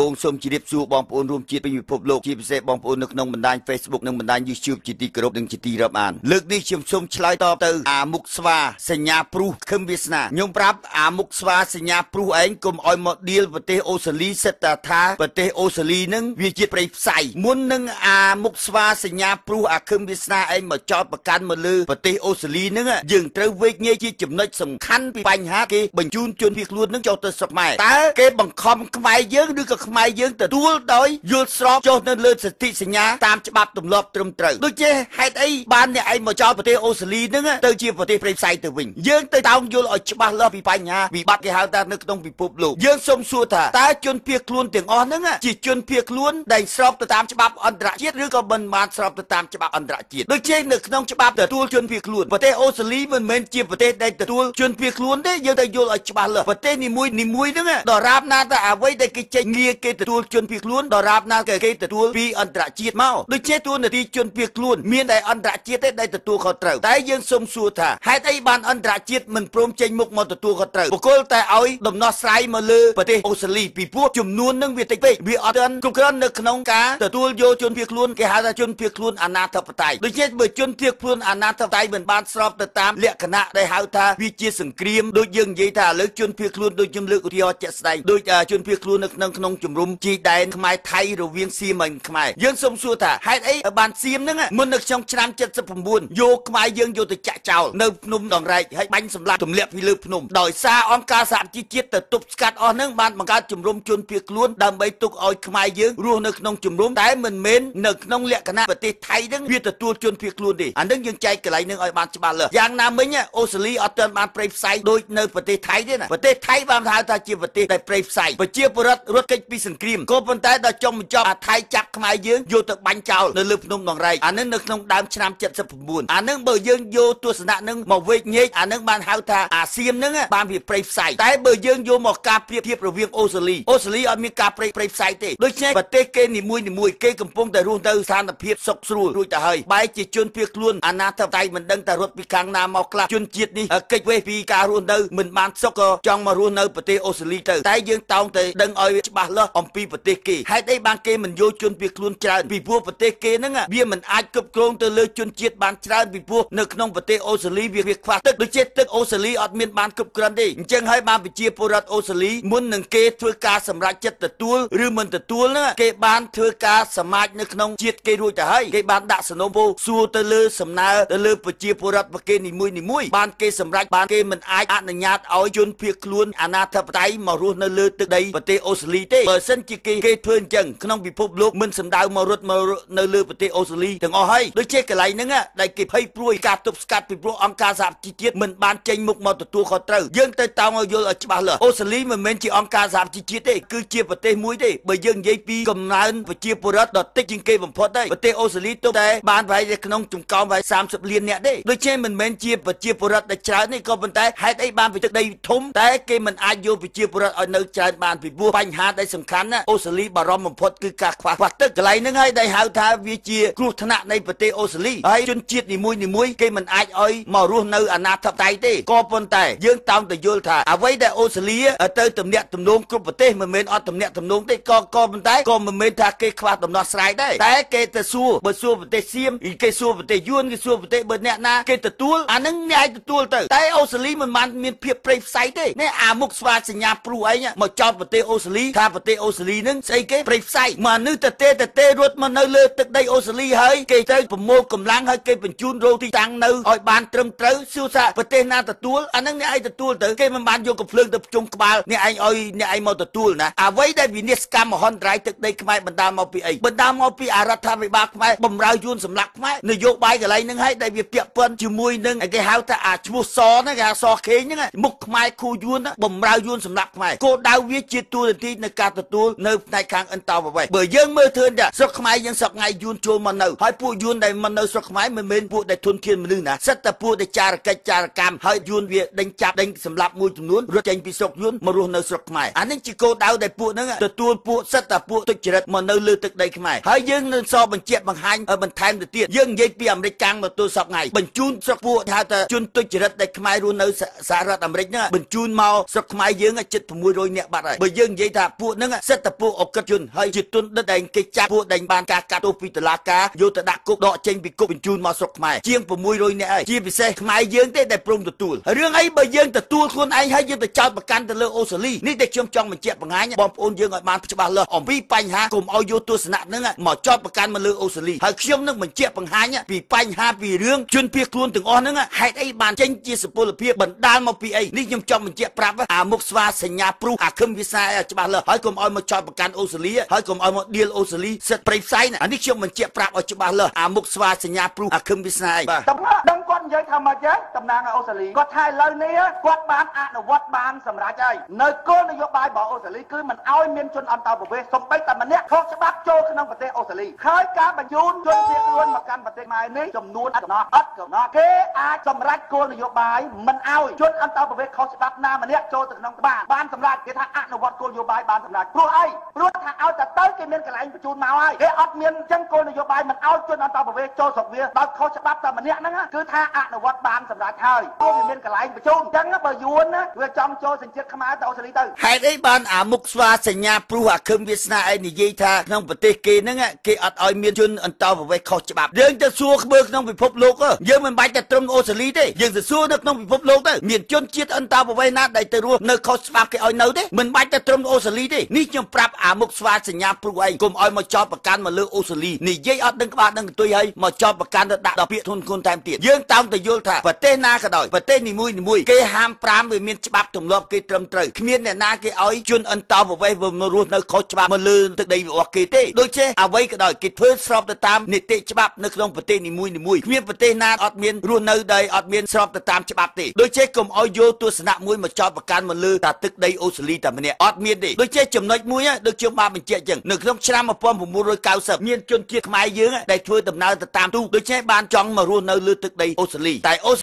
បងសូមជម្រាបសួរបងប្អូនរួមជាតិពេញពិភពលោកជាពិសេសបងប្អូននៅក្នុងបណ្ដាញ Facebook និងបណ្ដាញ YouTube ជាទីគោរពនិងជាទីរាប់អានលើកនេះខ្ញុំសូមឆ្លើយតបទៅអាមុខស្វាសញ្ញាព្រុសខឹមវាសនាខ្ញុំប្រាប់អាមុខស្វាសញ្ញាព្រុសឯងកុំឲ្យមកឌៀលប្រទេសអូស្ត្រាលីសិតតែថាប្រទេសអូស្ត្រាលីនឹងវាជាព្រៃផ្សៃមុននឹងអាមុខស្វាសញ្ញាព្រុសអាខឹមវាសនាឯងមកចោតប្រកាន់មកលើប្រទេសអូស្ត្រាលីនឹងយើងត្រូវវេកញែកជាចំណុចសំខាន់ពីបញ្ហាគេបញ្ជូនជនភៀសខ្លួននឹងចុះទៅស្រុកខ្មែរតើគេបង្ខំខ្មែរយើងឬក៏ខ្មែរយើងទទួលដោយយល់ស្របចុះនៅលើសន្ធិសញ្ញាតាមច្បាប់ទម្លាប់ត្រឹមត្រូវដូចជាហេតុអីបានអ្នកឯងមកចោលប្រទេសអូស្ត្រាលីនឹងទៅជាប្រទេសព្រៃផ្សៃទៅវិញយើងទៅតោងយល់ឲ្យច្បាស់លាស់ពីបញ្ហាវិបត្តិគេហៅថានៅក្នុងពិភពលោកយើងសូមសួរថាតើជនភៀសខ្លួនទាំងអស់ហ្នឹងជាជនភៀសខ្លួនដែលស្របទៅតាមច្បាប់អន្តរជាតិឬក៏មិនបានស្របទៅតាមច្បាប់អន្តរជាតិដូចជានៅក្នុងច្បាប់ទទួលជនភៀសខ្លួនប្រទេសអូស្ត្រាលីមិនមែនជាប្រទេសដែលទទួលជនភៀសខ្លួនទេយើងទៅយល់ឲ្យច្បាស់លាស់ប្រទេសនីមួយនីមួយហ្នឹងដរាបណាតែអ្វីដែលគេចេញងារគេទទួលជនភៀសខ្លួនដរាបណាគេទទួលពីអន្តរជាតិមកដូចជាទួនាទីជនភៀសខ្លួនមានតែអន្តរជាតិទេដែលទទួលខុសត្រូវតែយើងសូមសួរថាហេតុអីបានអន្តរជាតិមិនព្រមចេញមុខមកទទួលខុសត្រូវបុគ្គលតែឲ្យដំណោះស្រាយមកលើប្រទេសអូស្ត្រាលីពីព្រោះចំនួននឹងវាតិចពេកវាអត់ទាន់គ្រប់គ្រាន់នៅក្នុងការទទួលយកជនភៀសខ្លួនគេហៅថាជនភៀសខ្លួនអនាធិបតេយ្យដូចជាបើជនភៀសខ្លួនអនាធិបតេយ្យមិនបានស្របទៅតាមលក្ខណៈដែលហៅថាវាជាសង្គ្រាមដូចយើងនិយាយថាឥឡូវជនភៀសខ្លួនដូចខ្ញុំលើកឧទាហរណ៍ជាក់ស្ដែងដូចជនភៀសខ្លួននៅក្នុងជំរំជីដែនខ្មែរថៃរវាងសៀមនិងខ្មែរយើងសូមសួរថាហេតុអីបានសៀមហ្នឹងមុននៅក្នុងឆ្នាំ79យកខ្មែរយើងយកទៅចាក់ចោលនៅភ្នំដងរែកហើយបាញ់សម្លាប់ទម្លាក់ពីលើភ្នំដោយសារអង្គការសហប្រជាជាតិទៅទប់ស្កាត់អស់ហ្នឹងបានបង្កើតជំរំជនភៀសខ្លួនដើម្បីទុកឲ្យខ្មែរយើងរស់នៅក្នុងជំរំតែមិនមែននៅក្នុងលក្ខណៈប្រទេសថៃហ្នឹងវាទទួលជនភៀសខ្លួនទេអានឹងយើងចែកកន្លែងហ្នឹងឲ្យបានច្បាស់លាស់យ៉ាងណាមិញអូស្ត្រាលីអត់ទាន់បានព្រៃផ្សៃដូចនៅប្រទេសថៃទេណាប្រទេសថៃបានហៅថាជាប្រទេសដែលព្រៃផ្សៃប្រជាពលរដ្ឋរត់គេចពីសង្គ្រាមក៏ប៉ុន្តែដល់ចុងបញ្ចប់អាថៃចាប់ខ្មែរយើងយកទៅបាញ់ចោលនៅលើភ្នំដងរែកអានឹងនៅក្នុងដើមឆ្នាំ79អានឹងបើយើងយកទស្សនៈនឹងមកវេកញែកអានឹងបានហៅថាអាសៀមនឹងបានវាព្រៃផ្សៃតែបើយើងយកមកការប្រៀបធៀបរវាងអូស្ត្រាលីអូស្ត្រាលីអត់មានការព្រៃផ្សៃទេដូច្នេះប្រទេសគេនីមួយៗគេកំពុងតែរស់នៅស្ថានភាពសុខស្រួលរួចទៅហើយបែរជាជនភៀសខ្លួនអនាធិបតេយ្យមិនដឹងតែរត់ពីខាងណាមកខ្លះជនជាតិនេះគេចវេះពីការរស់នៅមិនបានសុខក៏ចង់មករស់នៅប្រទេសអូស្ត្រាលីទៅតែយើងតោងតែដឹងឲ្យច្បាស់លាស់អំពីប្រទេសគេហេតុអីបានគេមិនយកជនភៀសខ្លួនច្រើនពីព្រោះប្រទេសគេហ្នឹងវាមិនអាចគ្រប់គ្រងទៅលើជនជាតិបានច្រើនពីព្រោះនៅក្នុងប្រទេសអូស្ត្រាលីវាខ្វះទឹកដូចជាទឹកអូស្ត្រាលីអត់មានបានគ្រប់គ្រាន់ទេអញ្ចឹងហើយបានប្រជាពលរដ្ឋអូស្ត្រាលីមុននឹងគេធ្វើការសម្រេចចិត្តទទួលឬមិនទទួលហ្នឹងគេបានធ្វើការសមាជនៅក្នុងជាតិគេរួចទៅហើយគេបានដាក់សំណូមពរសួរទៅលើសំណើទៅលើប្រជាពលរដ្ឋប្រទេសនីមួយៗបានគេសម្រេចបានគេមិនអាចអនុញ្ញាតឲ្យជនភៀសខ្លួនអនាធិបតេយ្យមករស់នៅលើទឹកដីប្រទេសអូស្ត្រាលីទេបើសិនជាគេធ្វើអញ្ចឹងក្នុងពិភពលោកមិនសំដៅមករត់មកនៅលើប្រទេសអូស្ត្រាលីទាំងអស់ហើយដូចជាកន្លែងហ្នឹងដែលគេភ័យព្រួយការទប់ស្កាត់ពីព្រោះអង្គការសហប្រជាជាតិមិនបានចេញមុខមកទទួលខុសត្រូវយើងទៅតោងឲ្យយល់ឲ្យច្បាស់លាស់អូស្ត្រាលីមិនមែនជាអង្គការសហប្រជាជាតិទេគឺជាប្រទេសមួយទេបើយើងនិយាយពីកំណើនប្រជាពលរដ្ឋដ៏តិចជាងគេបំផុតទេប្រទេសអូស្ត្រាលីទុកតែបានប្រហែលជាក្នុងចំកោមប្រហែល30លានអ្នកទេដូច្នេះមិនមែនជាប្រជាពលរដ្ឋដែលច្រើនទេក៏ប៉ុន្តែហេតុអីបានពីទឹកដីធំតែគេមិនអាចយកប្រជាពលរដ្ឋឲ្យនៅច្រើនបានពីព្រោះបញ្ហាដែលសំខាន់ណាអូស្ត្រាលីបារម្ភបំផុតគឺការខ្វះទឹកកន្លែងហ្នឹងហើយដែលហៅថាវាជាគ្រោះថ្នាក់នៃប្រទេសអូស្ត្រាលីហើយជនជាតិនីមួយៗគេមិនអាចឲ្យមករស់នៅអនាធិបតេយ្យទេក៏ប៉ុន្តែយើងតោងតែយល់ថាអ្វីដែលអូស្ត្រាលីទៅទំនាក់ទំនងគ្រប់ប្រទេសមិនមែនអត់ទំនាក់ទំនងទេក៏ប៉ុន្តែក៏មិនមែនថាគេខ្វះដំណោះស្រាយដែរតែគេទៅសួរបើសួរប្រទេសសៀមគេសួរប្រទេសយួនគេសួរប្រទេសបើអ្នកណាគេទទួលអានឹងអ្នកឯងទទួលទៅតែអូស្ត្រាលីមិនបានមានភាពព្រៃផ្សៃទេនេះអាមុខស្វាសញ្ញាព្រុសឯងមកចោទប្រទេសអូស្ត្រាលីថាប្រទេសអូស្ត្រាលីនឹងស្អីគេព្រៃផ្សៃមកនេះទៅរត់មកនៅលើទឹកដីអូស្ត្រាលីហើយគេទៅប្រមូលកម្លាំងហើយគេបញ្ជូនរោទីតាំងនៅឲ្យបានត្រឹមត្រូវសួរថាប្រទេសណាទទួលអានឹងអ្នកឯងទទួលទៅគេមិនបានយកកំភ្លើងទៅជុំក្បាលអ្នកឯងឲ្យអ្នកឯងមកទទួលណាអ្វីដែលវិនាសកម្មមហន្តរាយទឹកដីខ្មែរបណ្ដាលមកពីអីបណ្ដាលមកពីអរដ្ឋាភិបាលខ្មែរបំរើយួនសម្លាប់ខ្មែរនយោបាយកន្លែងហ្នឹងហើយដែលវាពាក់ព័ន្ធជាមួយនឹងគេហៅថាអាឈ្មោះសហ្នឹងគេហៅសខេងហ្នឹងមុខខ្មែរគូយួនបំរើយួនសម្លាប់ខ្មែរគោលដៅវាជាទួនាទីនៅការទទួលនៅផ្នែកខាងអន្តោប្រវេសន៍បើយើងមើលឃើញថាស្រុកខ្មែរយើងស្រុកថ្ងៃយួនចូលមកនៅហើយពួកយួនដែលមកនៅស្រុកខ្មែរមិនមែនពួកដែលធនធានមនុស្សណាសិតតែពួកដែលចារកិច្ចចារកម្មហើយយួនវាដេញចាប់ដេញសម្លាប់មួយចំនួនរត់ចេញពីស្រុកយួនមករស់នៅស្រុកខ្មែរអានេះជាគោលដៅដែលពួកហ្នឹងទទួលពួកសិតតែពួកទុច្ចរិតមកនៅលើទឹកដីខ្មែរហើយយើងនឹងសបញ្ជាក់បង្ហាញបន្ថែមទៅទៀតយើងនិយាយពីអាមេរិកកាំងមកទូសពថ្ងៃបញ្ជូនស្រុកពួកហៅថាជនទុច្ចរិតដែលខ្មែររស់នៅសហរដ្ឋអាមេរិកហ្នឹងបញ្ជូនមកស្រុកខ្មែរយើងជិត600នាក់បាត់ហើយបើយើងនិយាយថាពួកហ្នឹង ហ្នឹងសិតតែពួកអក្រិតជនហើយជាទុនដិតដែលគេចាប់ពួកដែលបានការកាត់ទោសពីតុលាការយកទៅដាក់គុកដកចេញពីគុកបញ្ជូនមកស្រុកខ្មែរជាង600នាក់ហើយជាពិសេសខ្មែរយើងទេដែលព្រមទទួលរឿងអីបើយើងទទួលខ្លួនឯងហើយយើងទៅចោទប្រកាន់ទៅលើអូស្ត្រាលីនេះដែលខ្ញុំចង់បញ្ជាក់បង្ហាញបងប្អូនយើងឲ្យបានច្បាស់លាស់អំពីបញ្ហាកុំឲ្យយកទស្សនៈហ្នឹងមកចោទប្រកាន់មកលើអូស្ត្រាលីហើយខ្ញុំនឹងបញ្ជាក់បង្ហាញពីបញ្ហាពីរឿងជនភៀសខ្លួនទាំងអស់ហ្នឹងហេតុអីបានចេញជាសុពលភាពបណ្ដាលមកពីអីនេះខ្ញុំចង់បញ្ជាក់ប្រាប់អាមុខស្វាសញ្ញាព្រុសអាខឹមវិសាឲ្យច្បាស់លាស់ហើយកុំឲ្យមកចោទប្រកាន់អូស្ត្រាលីហើយកុំឲ្យមកដៀលអូស្ត្រាលីសិតព្រៃផ្សៃអានេះខ្ញុំបញ្ជាក់ប្រាប់ឲ្យច្បាស់លាស់អាមុខស្វាសញ្ញាព្រុសអាខឹមវិសាអីបាទដឹងគាត់និយាយថាម៉េចទេតំណាងឲ្យអូស្ត្រាលីគាត់ថាឥឡូវនេះគាត់បានអនុវត្តបានសម្រេចហើយនៅគោលនយោបាយរបស់អូស្ត្រាលីគឺមិនឲ្យមានជនអន្តោប្រវេសន៍សូម្បីតែម្នាក់ខុសច្បាប់ចូលក្នុងប្រទេសអូស្ត្រាលីហើយការបញ្ជូនជនភៀសខ្លួនមកកាន់ប្រទេសខ្មែរនេះចំនួនអត់កំណត់អត់កំណត់គេអាចសម្រេចគោលនយោបាយមិនឲ្យជនអន្តោប្រវេសន៍ខុសច្បាប់ណាម្នាក់ចូលទៅក្នុងបានសម្រេចគេថាអនុវត្តគោលនយោបាយបានសម្រេចព្រោះអីព្រោះថាឲ្យតែទៅគេមានកន្លែងបញ្ជូនមកហើយគេអត់មានចឹងគោលនយោបាយមិនឲ្យជនអន្តោប្រវេសន៍ចូលស្រុកវាដោយខុសច្បាប់តែម្នាក់ហ្នឹងគឺថាអនុវត្តបានសម្រេចហើយព្រោះវាមានកន្លែងបញ្ជូនចឹងបើយួនណាវាចង់ចូលសញ្ជាតិខ្មែរទៅអូស្ត្រាលីទៅហេតុអីបានអាមុខស្វាសញ្ញាព្រុសអាខឹមវាសនាឯនិយាយថាក្នុងប្រទេសគេហ្នឹងគេអត់ឲ្យមានជនអន្តោប្រវេសន៍ខុសច្បាប់យើងទៅសួរក្បឺក្នុងពិភពលោកយើងមិនបាច់តែត្រឹមអូស្ត្រាលីទេយើងទៅសួរនៅក្នុងពិភពលោកទៅមានជនជាតិអន្តោប្រវេសន៍ណាដែលទៅរស់នៅខុសច្បាប់គេឲ្យនៅទេមិនបាច់តែត្រឹមអូស្ត្រាលីទេនេះខ្ញុំប្រាប់អាមុខស្វាសញ្ញាព្រុសឯងកុំឲ្យមកចោទប្រកាន់មកលើអូស្ត្រាលីនិយាយអត់ដឹងក្បាលដឹងកន្ទុយហើយមកចោទប្រកាន់ទៅដាក់ដល់ពាក្យធនគុណថែមទៀតយើងតោងតែយល់ថាប្រទេសណាក៏ដោយប្រទេសនីមួយៗគេហាមប្រាមវាមានច្បាប់ទម្លាប់គេត្រឹមត្រូវគ្មានអ្នកណាគេឲ្យជនអន្តោប្រវេសន៍មករស់នៅខុសច្បាប់មកលើទឹកដីរបស់គេទេដូច្នេះអ្វីក៏ដោយគេធ្វើស្របទៅតាមនីតិច្បាប់នៅក្នុងប្រទេសនីមួយៗគ្មានប្រទេសណាអត់មានរស់នៅដោយអត់មានស្របទៅតាមច្បាប់ទេដូច្នេះកុំឲ្យយកទស្សនៈមួយមកចោទប្រកាន់មកលើតាទឹកដីអូស្ត្រាលីតែម្នាក់អត់មានទេដូច្នេះចំណុចមួយដូចខ្ញុំបានបញ្ជាក់ចឹងនៅក្នុងឆ្នាំ1990មានជនជាតិខ្មែរយើងដែលធ្វើដំណើរទៅតាមទូកដូច្នេះបានចង់មករស់នៅលើទឹកដីអូស្ត្រាលីតែអូ